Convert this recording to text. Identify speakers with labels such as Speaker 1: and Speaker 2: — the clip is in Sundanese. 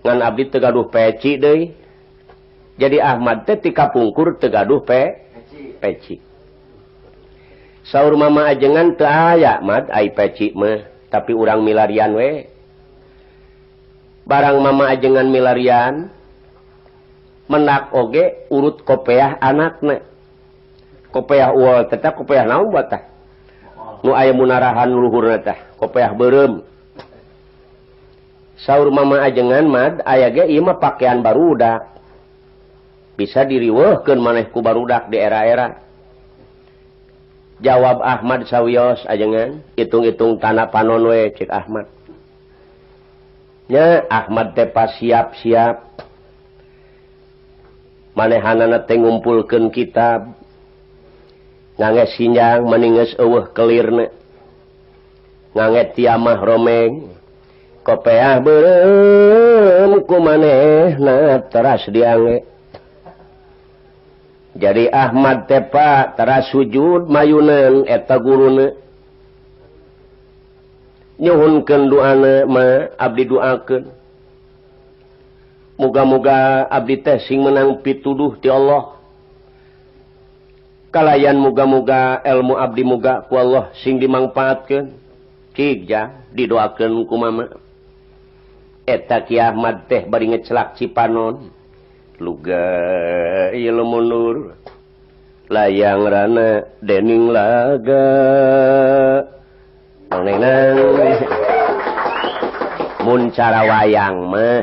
Speaker 1: Ngan abdi teu gaduh peci deui. Jadi Ahmad teh ti kapungkur teu gaduh peci. Saur mama ajengan teu aya mad ai peci mah, tapi urang milarian we. Barang mama ajengan milarian menak oge urut kopeah anakna. Kopeah uol teh kopeah naon buat tah? Nu aya munarahan luhurna tah, kopeah beureum. Saur mama ajengan mad aya ge ieu mah pakaian barudak. Bisa diriweuhkeun maneh ku barudak di era-era. Jawab Ahmad sawios ajengan, hitung-hitung tanah panon we cek Ahmad. Nya Ahmad teh pas siap-siap. Manehanana teh ngumpulkeun kitab. Ngange sinjang maningeus eueuh kelirna. Ngange tiamah romeng. Kopeah beureum ku manehna teras diange. Jadi Ahmad tepa teras sujud mayunan eta guruna. Nyuhunkeun doana ma abdi doakeun. Muga-muga abdi teh sing menang pituduh ti Allah. Kalayan muga-muga ilmu abdi muga ku Allah sing dimangfaatkeun. Cik ja didoakeun ku mama. Eta Ki Ahmad teh bari ngecelak cipanon. Luga ieu mundur layang rana dening laga nenang mun cara wayang mah